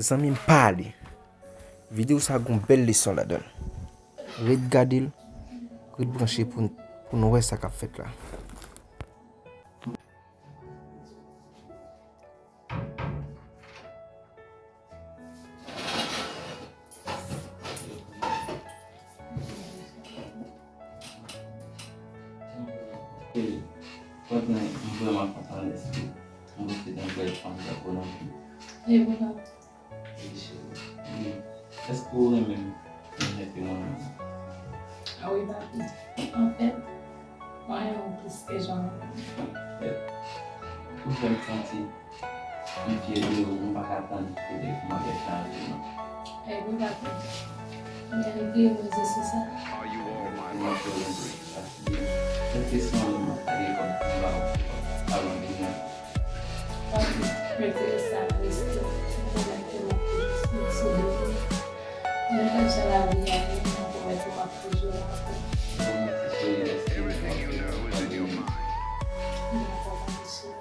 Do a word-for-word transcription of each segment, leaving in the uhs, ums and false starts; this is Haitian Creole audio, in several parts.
Zanmi m, pa ale. Videyo sa gon bèl leson ladan l. Ret gade l, ret branche pou n, pou n wè sa k ap fèt la. Cheri, pandan m vrèman kontan lè si m pwofite tann bèl fanm sa pou nan vi. E vre, papi. Wi, cheri. Wi. Èske w renmen m menm jan ke mwen renmen w? A wi, papi. Anfèt, mwen renmen w plis ke jan w renmen m. Ou fè m santi m fyè de ou, m pa ka tann pou te pou maryaj la rive non. E wi, papi. Mwen regle rezo sosyo. Mwen fè w renmen m. Èske se yon nonm m ap pale kòm pou m ba w alon de mwen? Papi, mete sa nan lespri w, m pwomèt ke m ap toujou sou de ou. Nenpòt jan lavi a ye, m pwomèt ou m ap toujou la pou ou. Bon, mèsi cheri, èske w ap toujou pale de mwen? Dakò, papi cheri.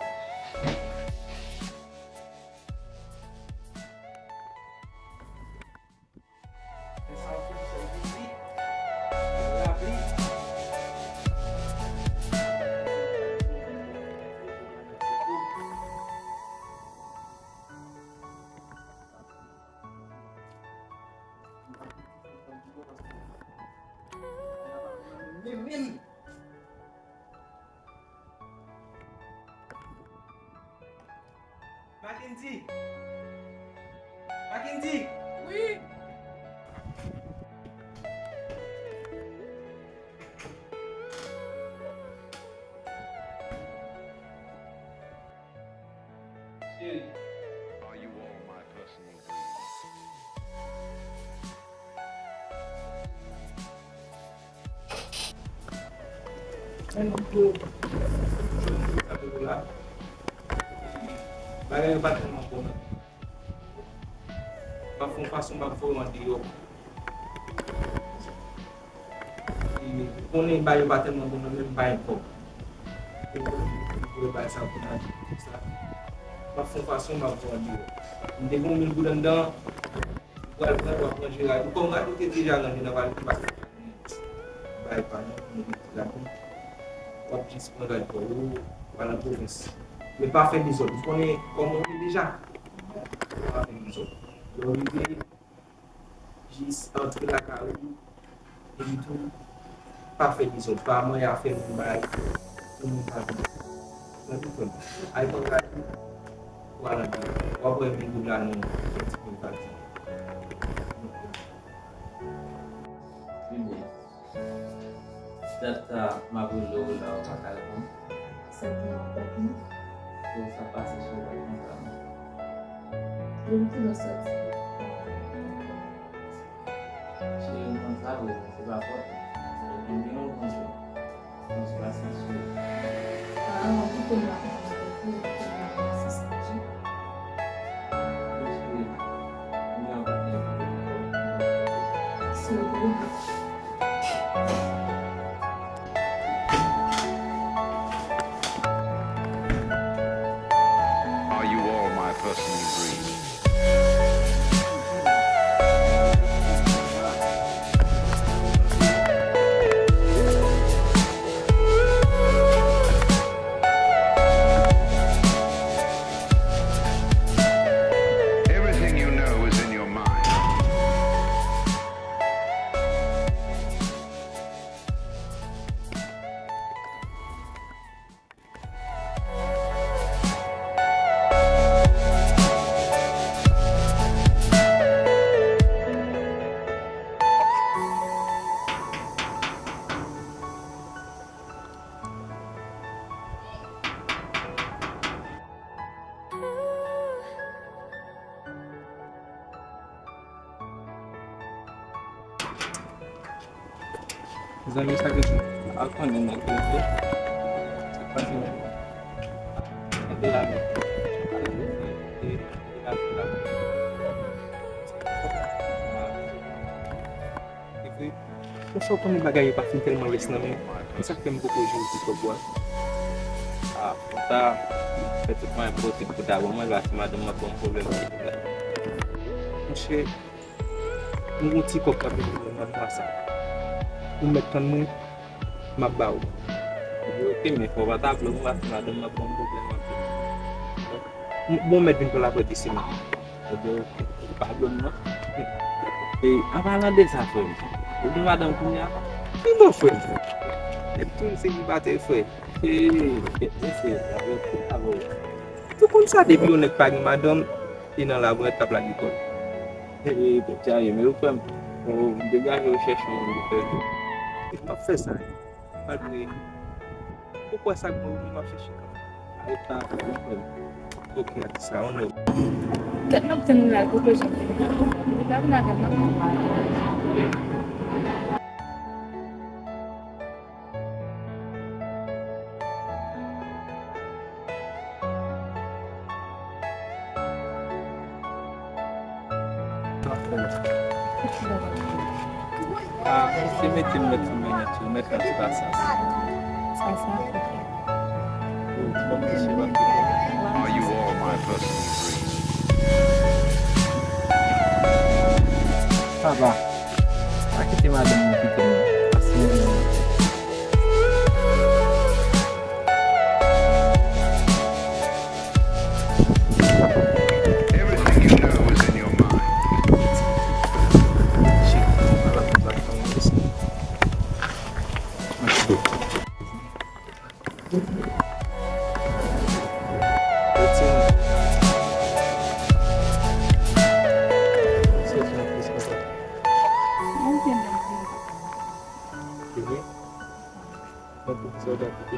Mackendy! Mackendy! Wi! Cheri. Bagay yo pa tèlman bon non. M ap fè yon fason m ap voye w andeyò. E, ou konnen bagay yo pa tèlman bon nan men m, m pa gen kòb. E, ou konnen m voye bagay sa pou nan sa. M ap fè yon fason m ap voye w andeyò. M te gen yon mil goud anndan, ou pral pran, w ap ranje rad ou. Kòm rad ou te deja ranje nan valiz ou, pa gen bagay pa nan pou mete ladan. W ap jis pran rad pa w, w al nan pwovens. Men pa fè dezòd. Ou konnen kòman w ye deja. Pa fè dezòd. Lè w rive, jis antre lakay ou, epi tou, pa fè dezòd, pa manyen afè moun bay, pou moun pa vin. Tande frè m, al pran rad ou, ou al antre. W ap wè mil goud la nan yon ti pil pati. Trè byen. Dat sa m ap rele w la, ou pa ka reponn? Sa gen yon pwoblèm? Bon, sa pase sou ou pa konn sa non. Depi kilè w sòti? Cheri, m konn sa vre, men se pa fòt ou. Epi m gen yon bon jou. Bon, se pa sa sou ou. Ah, ou kite m la konsa, ou kite m la konsa, sa je. Bon, cheri, m gen yon patnè ki vle m. Sou ou. Are you all my personal dreams? Everything you know is in your mind. Zanmi, sa gen sou. Al konnen nèg yo vle. Sa k pase menm? Nèg yo la menm. Al konnen nèg yo vle. Nèg yo la menm. Epi, konsa w konnen bagay yo pa fin tèlman yes nan men m. Se sa k fè m poko jwenn ti kòb ou a. Ah, konsa, fè tout mwayen posib pou ta ban mwen, paske madanm mwen ap ban m pwoblèm. Chè, m gon ti kòb k ap vin pou mwen nan mwa sa. Ou mèt tann mwen, m ap ba ou. Ebyen, oke, men fò w pa ta plenn mwen, paske madanm nan ban m pwoblèm anpil. M, bon, mèt vin pran l apre de semèn. Ebyen, oke, pa plenn non. E, an palan de sa, frè m, ou gen madanm kounye a? Ki bò, frè m? Nèg toujou selibatè, frè. E, e, e, se, avèk, avèk. Ou konn sa, depi yon nèg pa gen madanm, e nan labòyèt k ap lage kò l. E, e, tèt chaje, men ou frè m, ou degaje ou chèche yon moun pou fè. M ap fè sa. Malgre, ou kwè sa k bon, m ap chèche kanmenm. Aret la, ou frè m. Ok, atis la, on nèg. Tèt m ap tann li la, poko janm vini. Li pa vin avè m nan. Ah, se mete m mèt sou menaj yo, mèt nan ti pasans. Sa, sa, ok. Ou, bon, mesye, pa kite m. Are you all my personal dreams? Papa, pa kite madanm mwen kite m non. Se mwen menm. Everything you know is in your mind. Wi. Mwen pou sa w ta kite.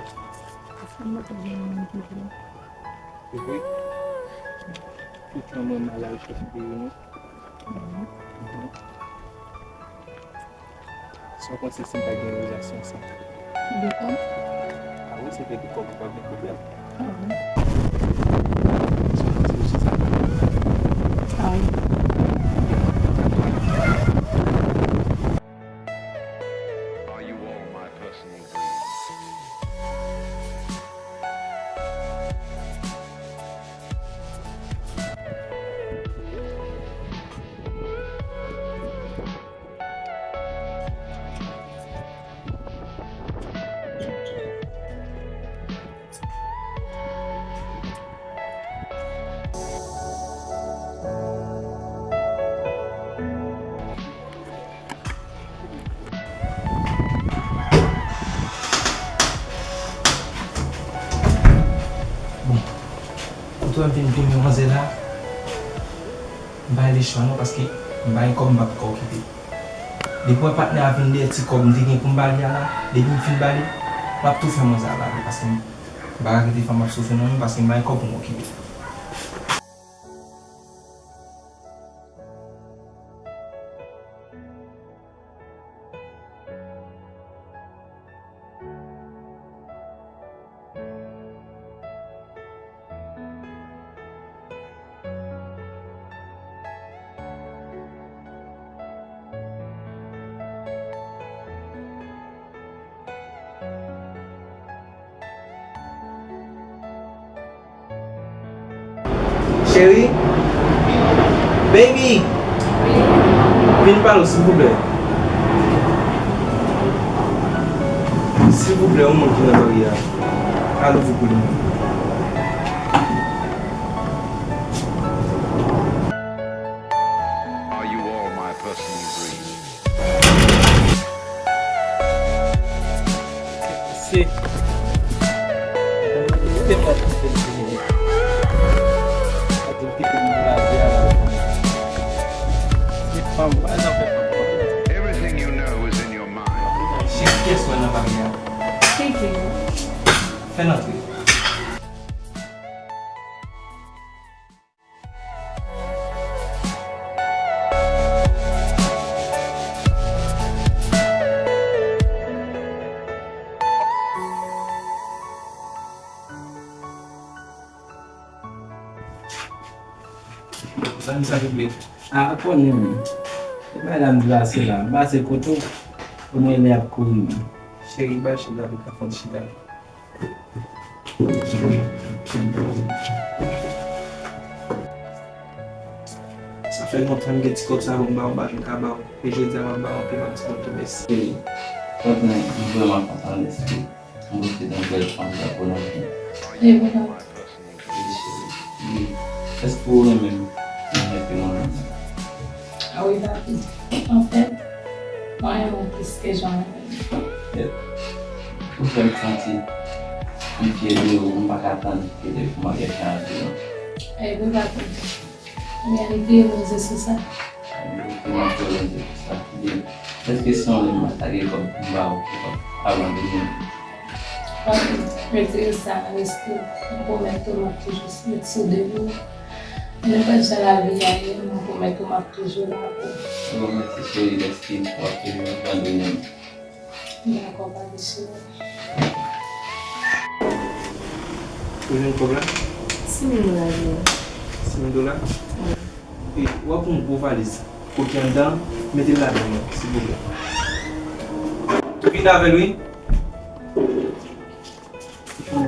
Wi. Tout tan mwen mal al chèche de nou. Sa w panse si m ta gen relasyon sa? De kòb? Ah wi, se te de kòb, ou pa gen pwoblèm. Ah wi. Sa w panse si sa? Ah wi. Are you all my personal dreams? Bon, kote w ap vin pime manzè la, m pa gen chwa non, paske m pa gen kòb, m p ap ka okipe. Depi w wè patnè a vin dèyè ti kòb m te gen pou m ba li a la, depi m fin ba li, m ap tou fè manzè a ba li, paske m pa ka kite fanm ap soufri nan men m, paske m pa gen kòb pou m okipe. Cheri, baby, vin pale w silvouplè. Silvouplè, yon moun ki nan lari a, al ouvri pou li. Are you all my personal dreams? Se. Kite m pa kite m fini. Pa di m kite m nan lavi a la. Se fanm, pa nan fè fanm. Everything you know is in your mind. Cheri, kiyès w wè nan lari a? Kiki. Fè l antre. Ban m sa souple. A, ou konnen m. E bay la m glase la. M pase kote w. Ou mwen lè ap kouri m. Cheri, bay chita, nou ka fè yon chita. Sa Fè lontan m gen ti kòb sa pou m ba w, m pa janm ka ba w. E jodi a, m ap ba w anpil, m ap di w anpil mèsi. Cheri, franchman, m vrèman kontan deske m pwofite de yon bèl fanm tankou w nan vi m. E vre. Wi, cheri. Wi. Èske w renmen m? Mwen renmen w. A wi, papi. Anfèt, mwen renmen w plis ke jan w renmen m. Ou fè m santi m fyè de ou, m pa ka tann ke lè pou maryaj la rive non. E vre, papi. Ebyen, li peye mwen sou sa. Ebyen, ok, m ap peye mwen sou sa. Ebyen, èske si yon lè m pa ta gen kòb pou m ba ou, ou p ap abandone m? Papi, retire sa nan lespri w. Mwen pwomèt ou m ap toujou ret sou de nou. E nenpòt jan lavi a ye, mwen pwomèt ou m ap toujou la pou ou. Bon, mèsi cheri, dèske w ap toujou abandone m. Dakò, papi cheri. Ou jwenn kòb la? Sis mil dola li ye. Sis mil dola? Wi. E w ap yon gwo valiz. Kote anndan, mete l ladan l, silvouplè. Vin avè l, wi.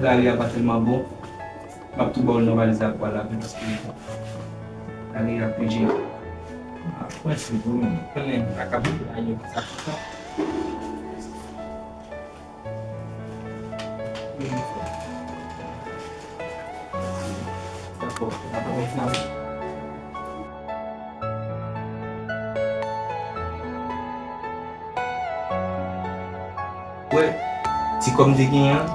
Gari a pa tèlman bon. M ap tou ba w l nan valiz la pou al avè l paske gari a ap pije. Mwen sou pou mwen konnen m pa ka pou la yo sa konsa. Dakò, dakò, dakò. Wè, ti kòb m te genyen an,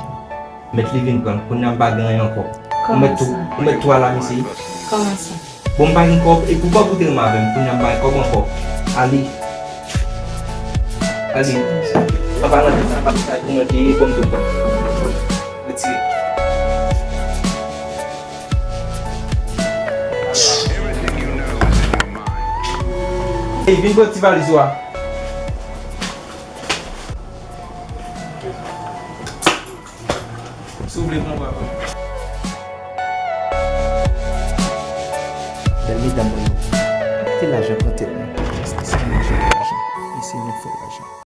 mèt li vin pran l. Kounye a m pa gen anyen ankò. Ou mèt tou, ou mèt tou al a misye. Kòman sa? Bon, m pa gen kòb, epi w pa pou te renmen avè m. Kounye a m pa gen kòb ankò. Ale. Ale. An palan de sa, pa sa pou mwen te ye, bon, m te pran. Retire. Ey, vin pran ti valiz ou a. Si w vle pran, pran. Bèl medam mwen yo, pa kite lajan tante nou. Paske se yon lajan pou lajan. E se yon fo lajan.